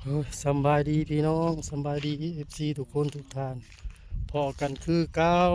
ໂອ້ຍ ສຳບາຍດີພີ່ນ້ອງ ສຳບາຍດີເອັຟຊີທຸກຄົນທຸກທ່ານ ພໍ້ກັນຄືເກົ່າ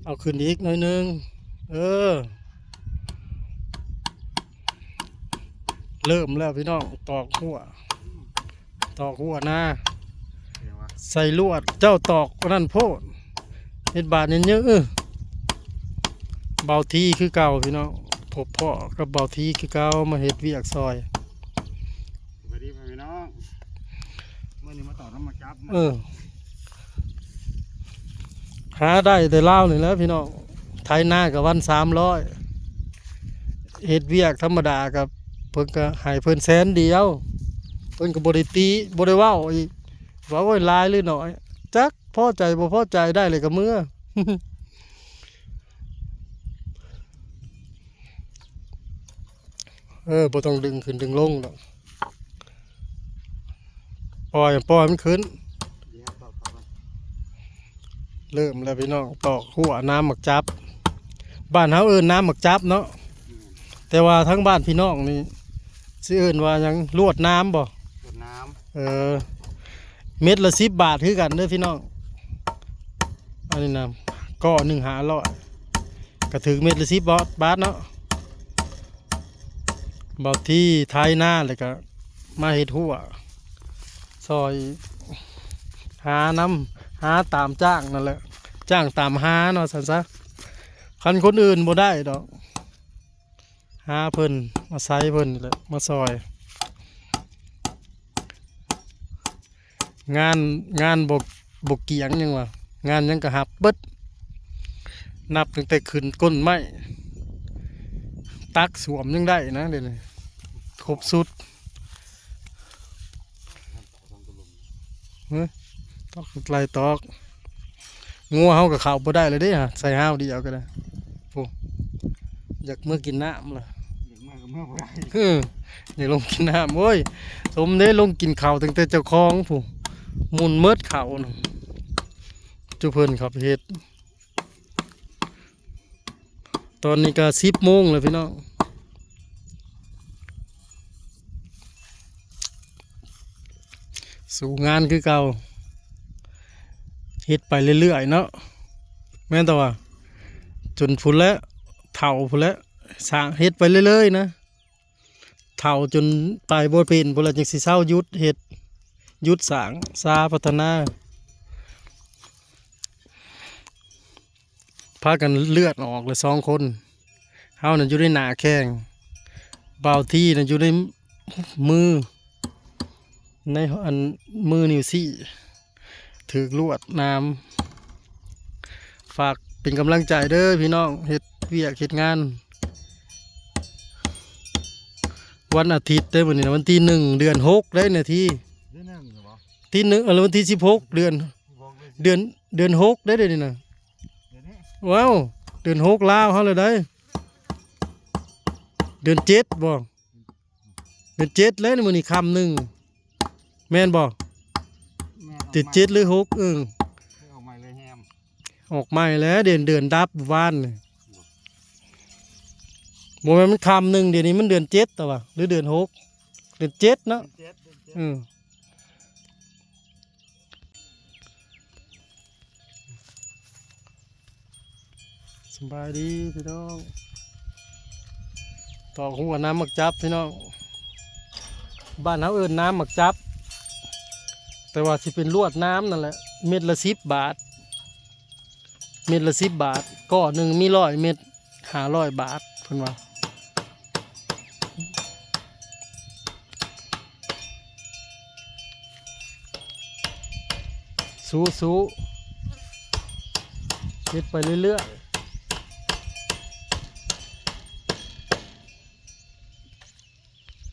ເອົາຂຶ້ນອີກໜ້ອຍໜຶ່ງ ເອີ ເລີ່ມແລ້ວພີ່ນ້ອງ ຕອກຮົ້ວ ຕອກຮົ້ວນາ ໃສ່ລວດ ເຈົ້າຕອກອັນນັ້ນໂພດ ເຮັດບາດເຍີ້ໆ ເບົາທີຄືເກົ່າພີ່ນ້ອງ ພົບພໍ້ກັບເບົາທີຄືເກົ່າ ມາເຮັດວຽກຊ່ອຍ ສະບາຍດີພໍ່ແມ່ພີ່ນ້ອງ ມື້ນີ້ມາຕອກນຳໝາກຈັບ ເອີ ຫາໄດ້ແຕ່ລາວນີ້ແຫຼະພີ່ນ້ອງ ໄຖນາກໍວັນສາມຮ້ອຍ ເຮັດວຽກທຳມະດາກໍ ເພິ່ນກໍໃຫ້ເພິ່ນແສນດຽວ ເພິ່ນກໍບໍ່ໄດ້ຕິ ບໍ່ໄດ້ເວົ້າອີກ ວ່າໂອ້ຍ ຫຼາຍຫຼືໜ້ອຍ ຈັກພໍໃຈບໍ່ພໍໃຈ ໄດ້ແລ້ວກໍເມືອ ເອີ ບໍ່ຕ້ອງດຶງຂຶ້ນດຶງລົງດອກ ປ່ອຍ ປ່ອຍມັນຂຶ້ນ ເລີ່ມແລ້ວພີ່ນ້ອງ ຕອກຮົ້ວນ້ຳໝາກຈັບ ບ້ານເຮົາເອີ້ນນ້ຳໝາກຈັບເນາະ ແຕ່ວ່າທາງບ້ານພີ່ນ້ອງນີ້ ຊິເອີ້ນວ່າຫຍັງ ລວດນ້ຳບໍ່ ລວດນ້ຳ ເອີ ເມັດລະສິບບາດຄືກັນເດີພີ່ນ້ອງ ອັນນີ້ນະ ກໍໜຶ່ງຫ້າຮ້ອຍ ກໍຖືກເມັດລະສິບບາດເນາະ ເບົາທີໄຖນາ ແລ້ວກໍມາເຮັດຮົ້ວຊ່ອຍ ຫານຳ ຫາຕາມຈ້າງນັ້ນແຫຼະ ຈ້າງຕາມຫາເນາະ ຊັ້ນຊະ ຄັນຄົນອື່ນບໍ່ໄດ້ດອກ ຫາເພິ່ນ ອາໄສເພິ່ນນີ້ແຫຼະມາຊ່ອຍ ງານ ງານບໍ່ ບໍ່ກ້ຽງຫຍັງວ່າ ງານຫຍັງກໍຮັບເບິດ ນັບຕັ້ງແຕ່ຂຶ້ນກົ້ນໄມ້ ຕັກສ້ວມຍັງໄດ້ນະ ດຽວນີ້ຄົບຊຸດ ເອີ ຕອກໄລ່ຕອກ ງົວເຮົາກໍເຂົ້າບໍ່ໄດ້ແລ້ວເດ້ ໃສ່ຮາວດຽວກໍໄດ້ ໂອ້ ຢາກເມືອກິນນ້ຳລະ ຢາກເມືອກໍເມືອບໍ່ໄດ້ ເອີ ຢາກລົງກິນນ້ຳ ໂອ້ຍ ສົມເດ້ລົງກິນເຂົ້າຕັ້ງແຕ່ເຈົ້າຂອງພຸ້ນ ໝຸ່ນເໝິດເຂົ້ານະ ຈຸເພິ່ນເຂົ້າໄປເຮັດ ຕອນນີ້ກໍສິບໂມງແລ້ວພີ່ນ້ອງ ສູ້ງານຄືເກົ່າ ເຮັດໄປເລື້ອຍໆເນາະ ແມ່ນແຕ່ວ່າ ຈົນພຸ້ນແຫຼະ ເຖົ້າພຸ້ນແຫຼະ ສ້າງເຮັດໄປເລື້ອຍໆນະ ເຖົ້າຈົນໄປບໍ່ເປັນພຸ້ນແຫຼະ ຈັ່ງຊິເຊົາຢຸດເຮັດ ຢຸດສ້າງສາພັດທະນາ ພາກັນເລືອດອອກເລີຍສອງຄົນ ເຮົານະຢູ່ໃນໜ້າແຂ້ງ ບ່າວທີນະຢູ່ໃນມື ໃນອັນມືນິ້ວຊີ້ ຖືກລວດໜາມ ຝາກເປັນກຳລັງໃຈເດີພີ່ນ້ອງ ເຮັດວຽກເຮັດງານ ວັນອາທິດເດ້ມື້ນີ້ນະ ວັນທີໜຶ່ງ ເດືອນຫົກເດ້ນະ ທີ ທີໜຶ່ງ ເອີ ວັນທີສິບຫົກ ເດືອນ ເດືອນ ເດືອນຫົກເດ້ ດຽວນີ້ນະ ດຽວນີ້ ວ້າວ ເດືອນຫົກລາວເຮົາແລ້ວໃດ໋ ເດືອນເຈັດບໍ່ ເດືອນເຈັດແລ້ວ ມື້ນີ້ຄ່ຳໜຶ່ງ ແມ່ນບໍ່ ແມ່ນ ເດືອນເຈັດຫຼືຫົກ ເອີ ອອກໃໝ່ເລີຍແຮມ ອອກໃໝ່ແລ້ວ ເດືອນ ເດືອນດັບວານນີ້ ບໍ່ແມ່ນມັນຄ່ຳໜຶ່ງ ດຽວນີ້ມັນເດືອນເຈັດ ແຕ່ວ່າ ຫຼືເດືອນຫົກ ເດືອນເຈັດເນາະ ເດືອນເຈັດ ເດືອນເຈັດ ເອີ. ສະບາຍດີພີ່ນ້ອງ ຕອກຮົ້ວນ້ຳໝາກຈັບພີ່ນ້ອງ ບ້ານເຮົາເອີ້ນນ້ຳໝາກຈັບ ແຕ່ວ່າຊິເປັນລວດນ້ຳນັ້ນແຫຼະ ເມັດລະສິບບາດ ເມັດລະສິບບາດ ກໍໜຶ່ງມີຮ້ອຍເມັດ ຫ້າຮ້ອຍບາດເພິ່ນວ່າ ສູ້ໆ ເຮັດໄປເລື້ອຍ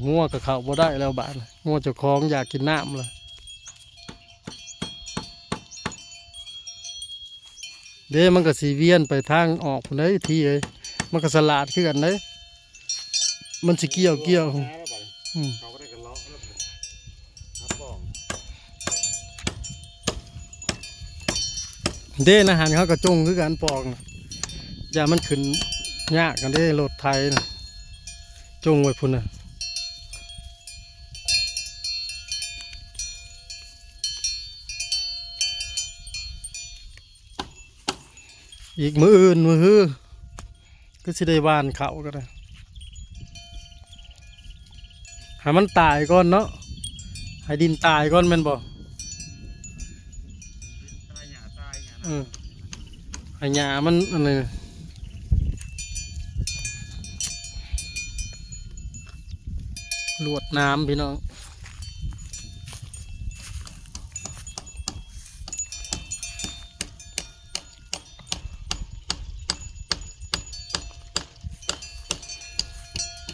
ໆ ງົວກໍເຂົ້າບໍ່ໄດ້ແລ້ວບາດນີ້ ງົວເຈົ້າຂອງຢາກກິນນ້ຳລະ. ເດ້ ມັນກໍຊິວຽນໄປທາງອອກພຸ້ນເດ້ ທີເອີຍ ມັນກໍສະຫຼາດຄືກັນເດ້ ມັນຊິກ່ຽວ ກ່ຽວ ອືມ ເດ້ ນະ ຫັນເຂົາກໍຈົ່ງຄືກັນ ປອກນະ ຢ້ານມັນຂຶ້ນຍາກກັນເດ້ ລົດໄຖນະ ຈົ່ງໄວ້ພຸ້ນນະ. ອີກມື້ອື່ນມື້ຮື ຄືຊິໄດ້ຫວ່ານເຂົ້າກໍໄດ້ ໃຫ້ມັນຕາຍກ່ອນເນາະ ໃຫ້ດິນຕາຍກ່ອນແມ່ນບໍ່? ເອີ ໃຫ້ຫຍ້າມັນອັນນີ້ ລວດນ້ຳພີ່ນ້ອງ.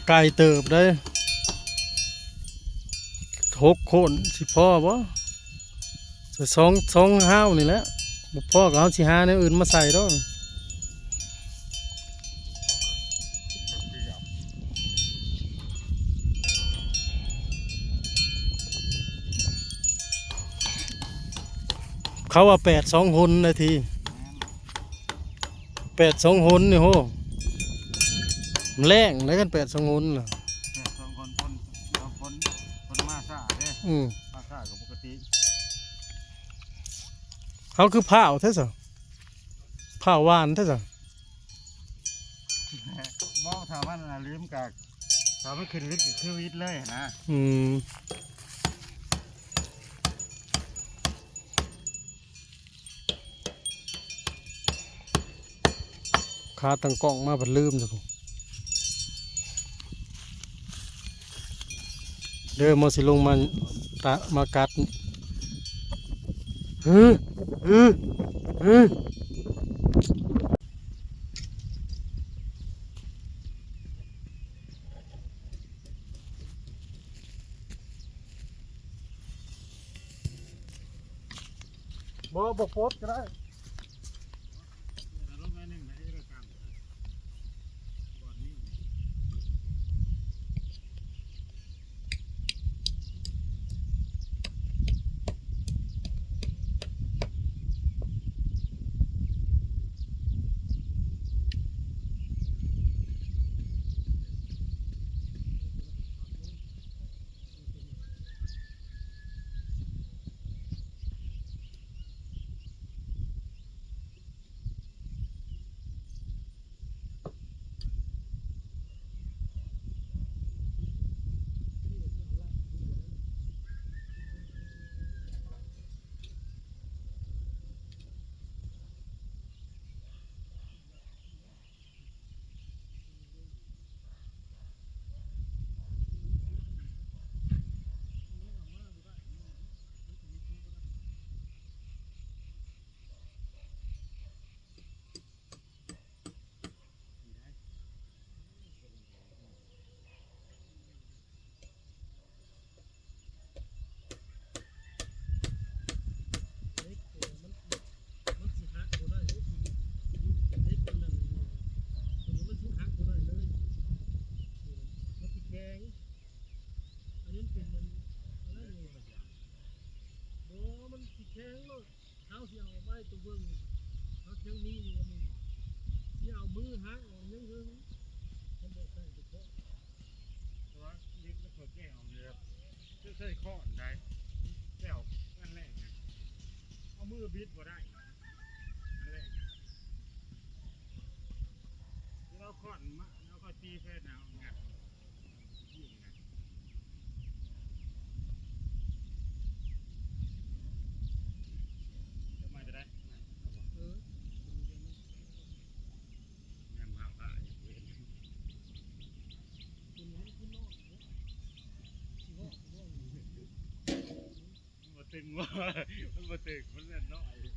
ໄກເຕີບເດ້ ຫົກຄົນຊິພໍບໍ່? ສອງ ສອງຫ້າວນີ້ແຫຼະ ບໍ່ພໍກໍເຮົາຊິຫາແນວອື່ນມາໃສ່ດອກ. ເຂົາວ່າແປດສອງຫົນນະທີ ແປດສອງຫົນນີ້ໂຫ ມັນແລງໄດ໋ ຄັນແປດສອງຫົນນະ ແປດສອງຫົນ ຝົນ ຝົນ ຝົນມາຊ້າເດ້ ອື ມາຊ້າກໍປົກກະຕິ. ເຮົາຄືພ້າວແທ້ຊະ ພ້າວຫວານແທ້ຊະ. ບໍ່ ຖ້າມັນນະລືມກະ ຖ້າມັນຂຶ້ນວິດກໍຄືວິດເລີຍຫັ້ນນະ ອືມ. ຂາຕັ້ງກ້ອງມາພັດລືມຊະພຸ້ນ ເດີ ມາຊິລົງມາຕະ ມາກັດ ຮຶ ຮຶ ຮຶ. ບໍ່ ບໍ່ປົດກໍໄດ້. ອັນນັ້ນເປັນອັນນັ້ນ ບໍ່ ມັນຊິແຂງໂລດ. ເຮົາຊິເອົາໄວ້ຕົວເບິ່ງ ເຮົາຍັງມີຢູ່ອັນໜຶ່ງ ຊິເອົາມືຫາກອອກຍັງເຫິງ ມັນບໍ່ໃສ່ໄປເພາະ ແຕ່ວ່າເຫຼັກມັນເຂົາແກ້ອອກຢູ່ແລ້ວ ຈະໃຊ້ຄ້ອນໄດ້ ແກ້ວອັນແລກນະ ເອົາມືບິດບໍ່ໄດ້ ອັນແລກນະ ແລ້ວເອົາຄ້ອນມາ ແລ້ວຄ່ອຍຕີໃສ່ໜ້າ ງັດ. ມັນບໍ່ຕຶງ ມັນບໍ່ຕຶງ ມັນແມ່ນນ້ອຍ.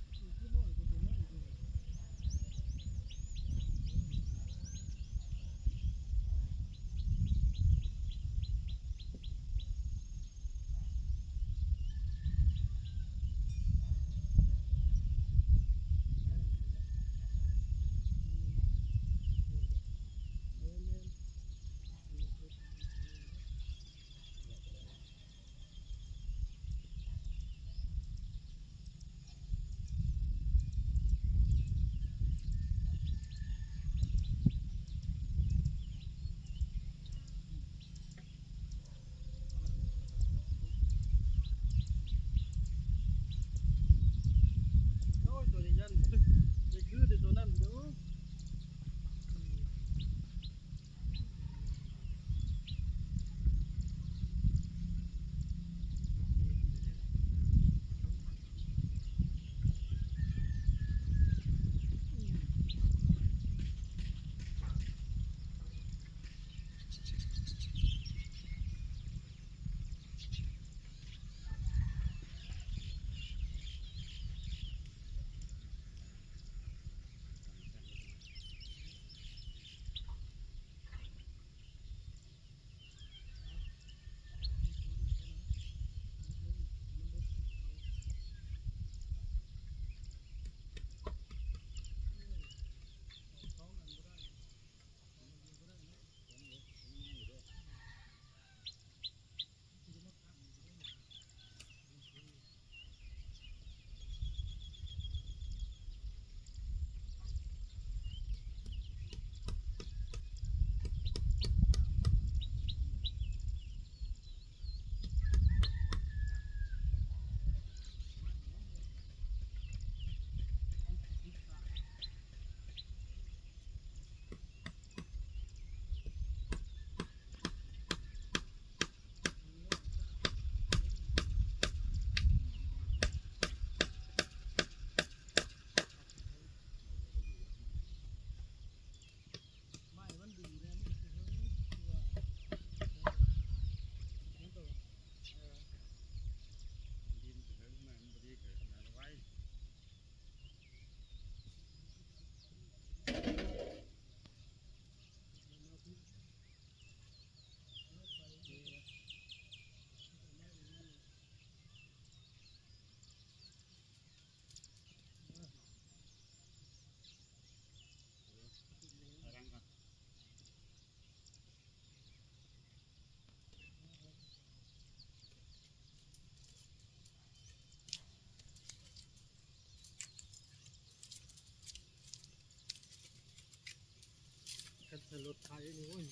ລົດໄຖນີ້ ໂອ້ຍ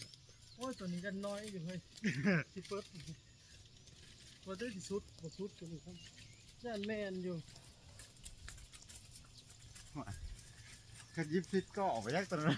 ໂອ້ຍ ຕົວນີ້ຍັນນ້ອຍຢູ່ເຮີ້ຍ ຊິເປີດ ວ່າໄດ້ຊິສຸດບໍ່ສຸດຕົວນີ້ ຢ້ານແມ່ນຢູ່ ຄັນຍິບຜິດກໍອອກໄປຈັກຕົວນັ້ນ.